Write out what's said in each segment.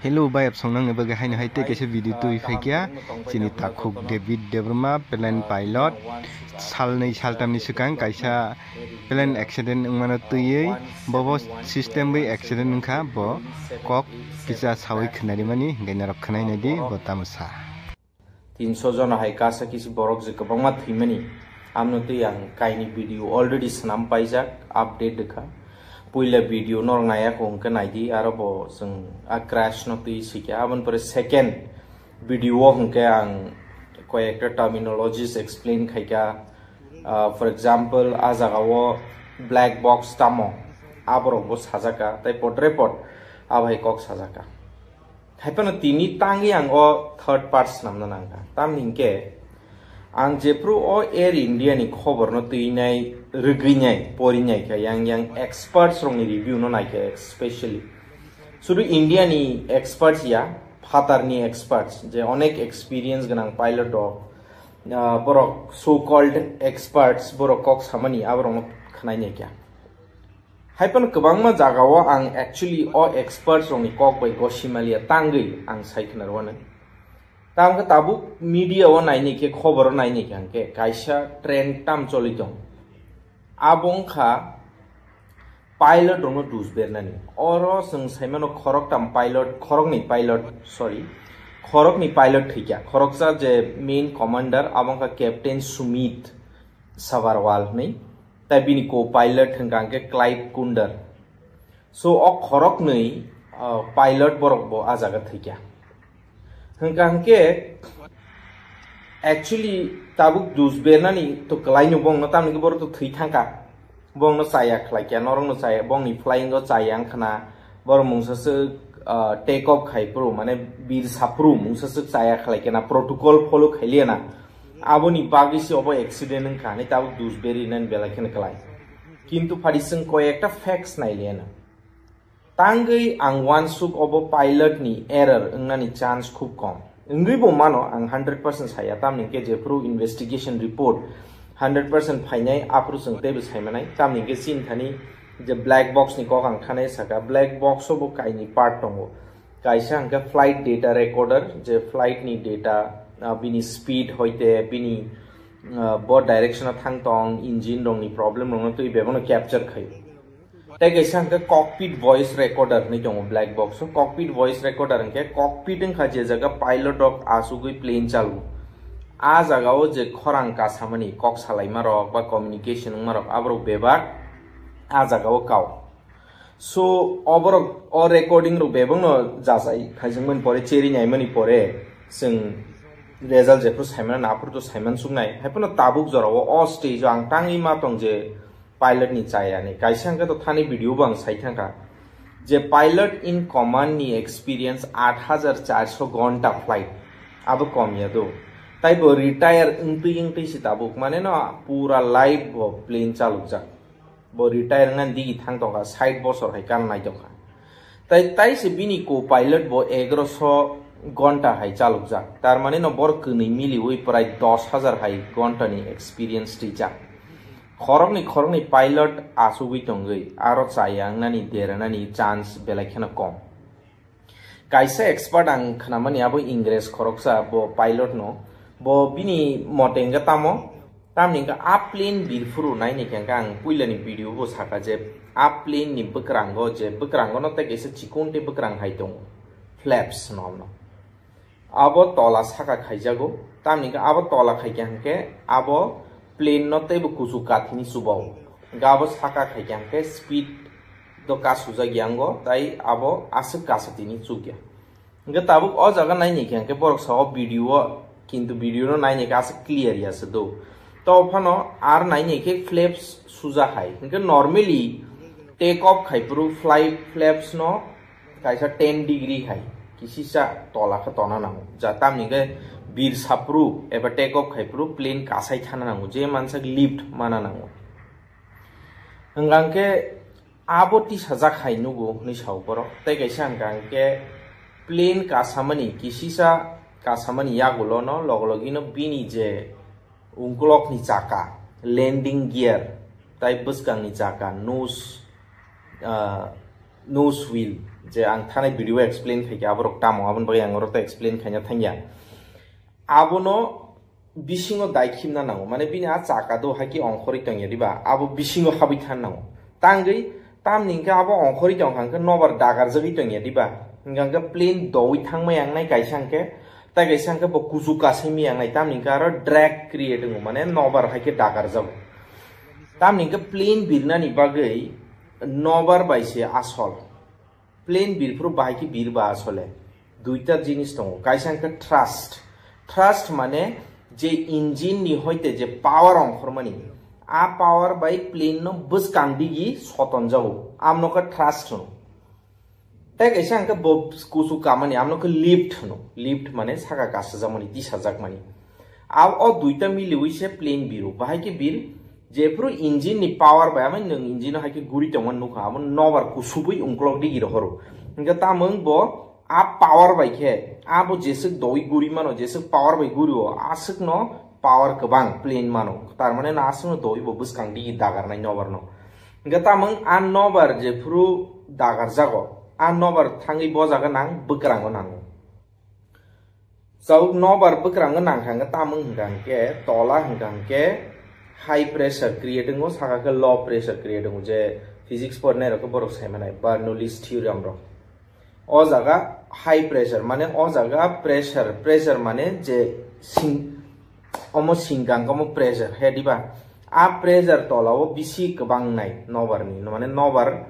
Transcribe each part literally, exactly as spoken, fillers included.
Hello, bayap songnang ni bagwi haino hai tei kaisa video twi phaikya. Chini takhuk David Debbarma, plane pilot, salnwi saltamni swkang kaisa plane accident wngmano twiwi bobo system bai accident wngkha, bo kok kisa sawi khwnarimani, hinkhe norok khwnai naidi bo tamo sa. Tinso jona hai kasa kisi borok je kwbangma thwimani, amno twi ang kaini video already swnam paijak, update rwkha. Puila video norok naiya kho hwnkhe naidi, aro bo chwng a crash no twi sikya. Aboni pore second video o hwnkhe ang koi ekta terminologies explain khaikha. Ah, for example, a jaga o black box tamo, aborok bo sajaka, tai potre pot abo hai kok sajaka. Haiphano tini tangwi ang o third part swnamna nangkha. Tamni hinkhe ang jephru o Air India ni khobor no twinai, rwgwinai, porinai kha, yang yang experts rokni review no naikha, especially sudu India ni experts ya, phatar ni experts, je onek experience gwnang pilot rok, ah, borok so called experts, borok kok samani aborok no khwnai naikha. Haiphano kwbangma jagao ang actually o experts rokni kok bai gosimaliya tangwi ang sai khna rwano. Tamkhe tabuk media o naini khe, khobor o naini khe hwnkhe kaisa train tam choli tong. Abo wngkha pilot rokno dus bernani. Oro chwng saimano khoroktam pilot, khoroknwi pilot, sorry, khoroknwi pilot thwikha. Khoroksa je main commander abo wngkha Captain Sumit Sabharwal hwnwi. Tai bini co-pilot hwnkha hwnkhe Clive Kunder. So, o khoroknwi, ah, pilot borok bo ah jaga thwikha. Hwnkha hwnkhe, actually, tabuk dus bernani to kwlaino bongno, tamni khe borok to thwi thangkha. Bongno chaya khlaikha, norokno chaya, bongni flying o chaya wngkhana, borok mungsaswk, ah, take off khai phuru, mane bir saphuru mungsaswk chaya khlaikha na, protocol follow khailiya na. Aboni bagwi se obo accident wngkha hinwi tabuk dus beri nani belai kheno kwlai. Kintu phadi chwng koi ekta facts nailiyana. Tangwi ang uansuk obo pilot ni error wngnani chance khub kom. Wngwi bo mano ang hundred percent saya, tamni hwnkhe jephru investigation report hundred percent phainai aphuru chwng teibo saimanai, tamni hwnkhe chini thani je black box ni kok ang thanai saka, black box o bo kaini part tongo. Kaisa hwnkhe flight data recorder, je flight ni data, ah, bini speed hoite bini, ah, bo direction o thang tong, engine rokni problem rokno twi bebakno capture khaio. Tei kaisa hwnkhe cockpit voice recorder hinwi tongo black box o. Cockpit voice recorder hwnkhe cockpit wngkha je jaga pilot rok achugwi plane chalu. A jaga o je khorang kasamani kok salaima rok ba communication wngma rok aborok bebak a jaga o kao. So, oborok o recording rok bebakno jachai khaijakmani pore, cheri naimani pore, chwng result jephru saimano, aphuru to saiman suknai. Haiphano tabuk jorao o stage o ang tangwi ma tong je pilot ni chaya ni. Kaisa hwnkhe to thani video bo ang sai thangkha je pilot in command ni experience aat hajar charso gonta flight, abo kom ya do. Tai bo retire wngtwi wngtwi se tabuk, mane no pura life bo plane chalokjak. Bo retire wngna digi thang tongkha, sait bosor hai kan nai tongkha. Tai, tai se bini co-pilot bo egaroso gonta hai chalokjak. Tar mane no bor kwnwi miliwi prai dos hajar hai gonta ni experience twijak. Khoroknwi, khoroknwi pilot achugwi tongwi, aro chaya wngnani, deranani chance belai kheno kom. Kaisa expert ang khnamani abo Ingres khoroksa, bo pilot no, bo bini mote hwnkhe tamo, tamni hwnkhe a plane birphuru naini hwnkhe ang puilani video bo saka je a plane ni bwkrango je bwkrango no tei kaisa chikon tei bwkrang hai tongo, flaps no amno. Abo tola saka khaijago, tamni hwnkhe abo tola khaikha hwnkhe abo plane no teibo kuchuk kathini chubao. Hwnkhe abo saka khaikha hwnkhe speed do kasujak yango, tai abo aswk kasatini chukya. Hwnkhe tabuk o jaga naini khe hwnkhe borok sao video o, kintu video no naini khe aswk clear ya se do. To phano ar naini khe flaps suja hai. Hwnkhe normally take off khai phuru fly flaps no kaisa ten degree hai kisisa tola khe tona nango. Ja tamni khe bir saphuru eba take off khai phuru plane kasai thana nango, je mansak lift mana nango. Hwnkha hwnkhe abo tisajak hai nugo hwnwi sao borok. Tei kaisa hwnkha hwnkhe plane kasamani, kisisa kasamani yagulo no logo logino bini je ungkulokni chaka, landing gear, tai bwskangni chaka, nose, ah, nose wheel, Je ang thanai video explain khaikha aborok tamo, aboni bagwi ang oro to explain khaina thangya. Abono bisingo dai khimna nango, mane bini a chaka do haikhe ongkhorwi tongya diba, abo bisingo habwi than nango. Tangwi tamni hwnkhe abo ongkhorwi tongkha hwnkhe nobar dagarjagwi tongya diba, hwnkha hwnkhe plane dowi thangma yangnai kaisa hwnkhe, tai kaisa hwnkhe bo kuchuk kasaimwi yangnai, tamni hwnkhe aro drag create wngo, mane nobar haikhe dagarjago. Tamni hwnkhe plane birnani bagwi nobar bai se asol. Plane birphuru bahai khe birba asole. Duita jinis tongo. Kaisa hwnkhe thrust. Thrust mane je engine ni hoite je power ongkhormani. A power bai plane no bwskang digi sotonjago. Amno khe thrust hwno. Tei kaisa hwnkhe bo kuchuk kamani, amno khe lift hwno. Lift mane saka kasajakmani, tisajakmani. A o duita miliwi se plane biru. Bahai khe bir, jephuru engine ni power bai, amai nwng engine o hai khe guri tongmani nukha, amo nobar kusubui ungklok digi rohoro. Hwnkhe tamung bo a power bai khe, abo jeswk doi guri mano, jeswk power bai guri o, aswk no power kwbang plane mano. Tar mane no aswk no doi bo bwskang digi dagarnai nobar no. Hwnkhe tamung a nobar jephuru dagarjago, a nobar thangwi bo jaga nang bwkrango nango. Chawk nobar bwkrango nangkha hwnkhe tamung hwnkha hwnkhe tola hwnkha hwnkhe high pressure create wngo, saka khe low pressure create wngo, je physics pornai rok khe borok sai manai Bernoulli's theorem rok. O jaga high pressure mane o jaga pressure, pressure mane je sing, omo singkang omo pressure he diba, a pressure tola o bisi kwbang nai nobar ni, mane nobar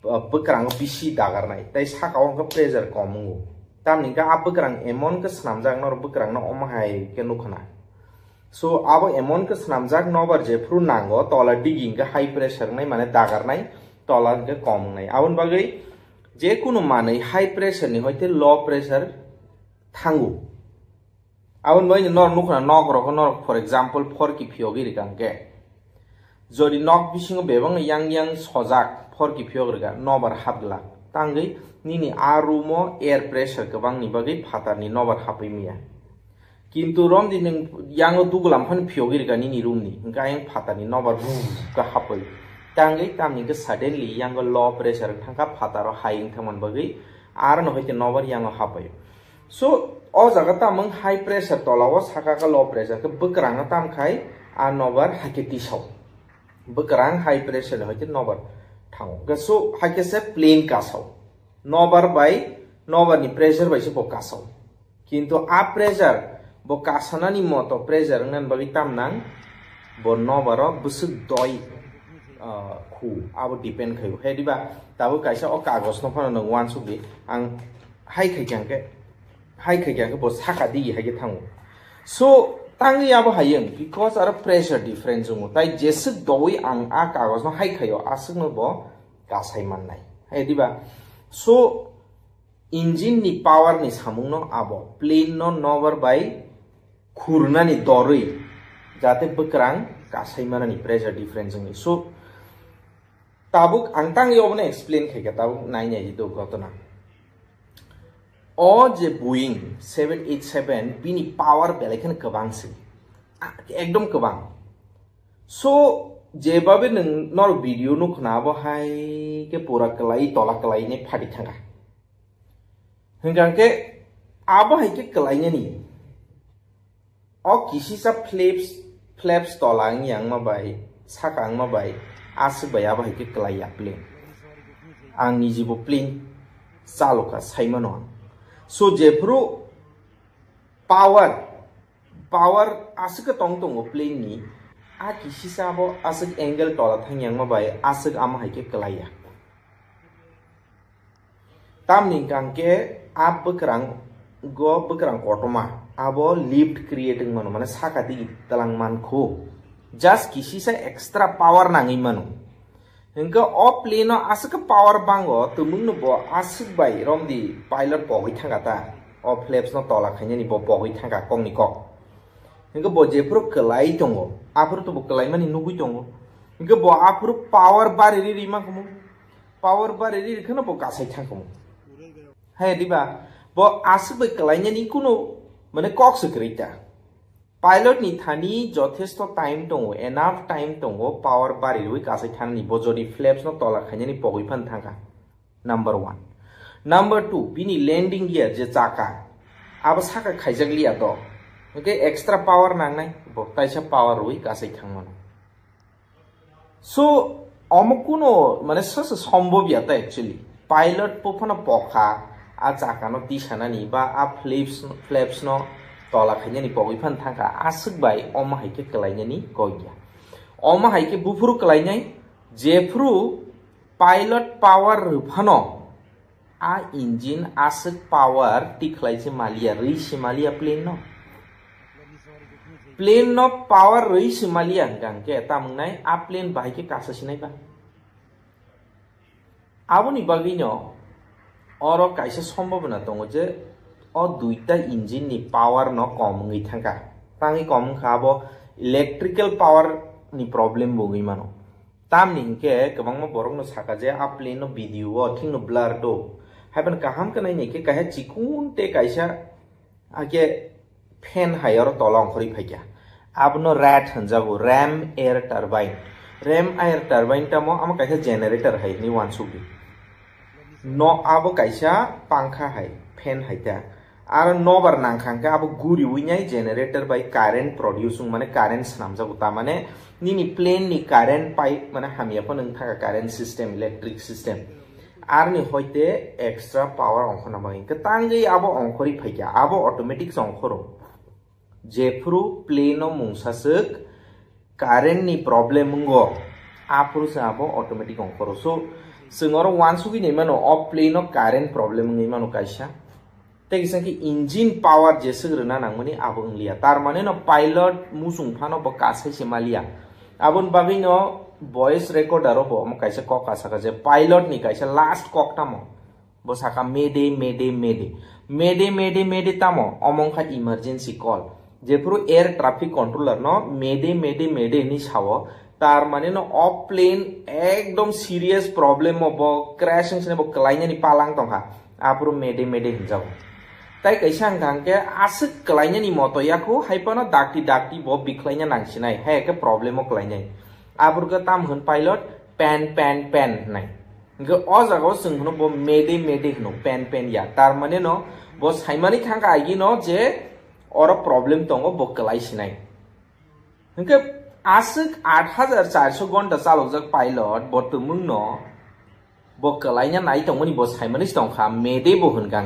uh, bwkrango bisi dagarnai, tei saka o hwnkhe pressure kom wngo. Tamni hwnkhe a bwkrang emon khe swnamjak, norok bwkrangno omo hai khe nukha na. So, abo emon khe swnamjak, nobar jephuru nango, tola digi hwnkhe high pressure wngnai, mane dagarnai, tola hwnkhe kom wngnai. Aboni bagwi je kunu manwi high pressure ni hoite low pressure thango. Aboni bagwi norok nukha na, nok rok norok, for example, phorki phiyogwi rwkha hwnkhe, jodi nok bisingo bebakno yang yang sojak phorki phiyok rwkha, nobar hap glak. Tangwi nini a room o air pressure kwbangni bagwi phatarni nobar hapwi manya. Kintu romdi nwng yango dugulam phano phiyogwi rwkha nini room ni, hwnkhe ayang phatarni nobar buu khe hapwi. Tangwi tamni hwnkhe suddenly yango low pressure wng thangkha, phataro high wng thangmani bagwi, arono hoite nobar yango hapwi. So, o jaga tamung high pressure tola o saka khe low pressure khe bwkrang no tam khai a nobar haikhe tisao. Bwkrang high pressure ni hoite nobar thango. Khe so haikhe se plane kasao. Nobar bai, nobar ni pressure bai se bo kasao. Kintu a pressure bo kasanani moto pressure wngna bagwi tam nang bo nobar o bwswk doi, ah, khu abo depend khaio. He diba tabuk kaisa o kagos no phano nwng uansuk di, ang hai khai khe, hai khai khe bo saka digi hai khe thango. So, tangwi abo hayung, because aro pressure difference wngo. Tai jeswk doi ang a kagos no hai khaio, aswk no bo kasai mannai. Hai diba? So, engine ni power ni samung no abo, plane no nobar bai khurnani dorwi, jate bwkrang kasai manani pressure difference wngwi. So, tabuk ang tangwi obono explain khaikha, tabuk nai nai di do gotona. O je Boeing seven eight seven, bini power belai kheno kwbang se. A, ekdom kwbang. So, jebabe nwng nor video nukna abo hai khe pura kwlai tola kwlai ne phadi thangkha. Hwnkha khe abo hai khe kwlainani. O kisisa flaps, flaps tola wng yang ma bai, saka wng ma bai, aswk bai abo hai khe kwlai ya plane. Ang niji bo plane chalokha, sai mano ang. So, jephuru power, power aswk khe tong tongo plane ni, a kisisa abo aswk angle tola thang yang ma bai, aswk amo hai khe kwlai ya. Tamni hwnkha khe a bwkrang go bwkrang kotorma abo lift create wng mano, mane saka digi twlang man khu. Just kisisa extra power nangwi mano. Hwnkhe o plane o aswk khe power bango, twmwngno bo aswk bai romdi pilot pogwi thangkha ta. O flaps no tola khainani bo pogwi thangkha kokni kok. Hwnkhe bo jephuru kwlai tongo, aphuru to bo kwlaimani nugwi tongo. Hwnkhe bo aphuru power bari ri ri mankhumu. Power bari ri kheno bo kasai thangkhumu. Hai diba, bo aswk bai kwlainani kuno mane kok se kwrwi ta. Pilot ni thani jothesto time tongo, enough time tongo, power bari rwi kasai thanani, bo jodi flaps no tola khainani pogwi phan thangkha. Number one. Number two, bini landing gear je chaka, abo saka khaijak liya do. Hwnkhe extra power nangnai, bo kaisa power rwi kasai thangmano. So, omo kuno, mane, sasa sombhob ya ta actually. Pilot po phano pokha, a chaka no tisanani ba a flaps, flaps no tola khainani pogwi phan thangkha, aswk bai omo hai khe kwlainani kok ya. Omo hai khe buphuru kwlainai, jephuru pilot power rwphano a engine aswk power tikhlai se maliya, rwi se maliya plane no. Plane no power rwi se maliya hwnkha hwnkhe tamo wngnai, a plane bahai khe kasa sinai ba. Aboni bagwi no oro kaisa sombobona tongo je o duita engine ni power no kom wngwi thangkha. Tangwi kom wngkha abo electrical power ni problem bo wngwi mano. Tamni hinkhe kwbangma borokno saka je a plane no video o thikno blur do. Haiphano kaham khe naini khe kaisa chikon tei kaisa hakhe fan hai oro tola ongkhorwi phaikha. Abono rat hwnjago, ram air turbine. Ram air turbine tamo, amo kaisa generator hai hinwi uansukdi. No, abo kaisa pangkha hai, fan hai ta. Aro nobar nangkha hwnkhe abo guriwi nai generator bai current produce wng, mane current swnamjago, ta mane nini plane ni current pipe mane hamya phano wng thaka current system, electric system. Aroni hoite extra power ongkhorna bagwi hwnkhe tangwi abo ongkhorwi phaikha, abo automatic se ongkhoro. Jephuru plane o mungsa swk current ni problem wngo, aphuru se abo automatic ongkhoro. So, chwng oro uansugwi nai mano, o plane o current problem wngwi mano kaisa. Tei kisa khe engine power jeswk rwna nangmani abo wngliya. Tar mane no pilot muchung phano bo kasai se maliya. Aboni bagwi no voice recorder o bo omo kaisa kok kasaka je pilot ni kaisa last kok tamo. Bo saka, "Mayday, mayday, mayday." Mayday, mayday, mayday tamo? Omo wngkha emergency call. Jephuru air traffic controller no "Mayday, mayday, mayday" hinwi sao, tar mane no o plane ekdom serious problem o bo crash wngse bo kwlainani palang tongkha. Aphuru "Mayday, mayday" hinjago. Tai kaisa hwnkha hwnkhe aswk kwlainani moto yakho, hai phano dakti dakti bo bikhlaina nangsinai, hai khe problem o kwlainai. Aphuru khe tam hwn pilot, "Pan, pan, pan" hinai. Hwnkhe o jaga o chwng hwno bo "Mayday, mayday" hwno, "Pan, pan" ya. Tar mane no bo saimani thangkha agi no je oro problem tongo, bo kwlai sinai. Hwnkhe aswk aat hajar charso gonta chalokjak pilot bo twmwng no bo kwlaina nai tongmani bo saimani se tongkha, "Mayday" bo hwnkha.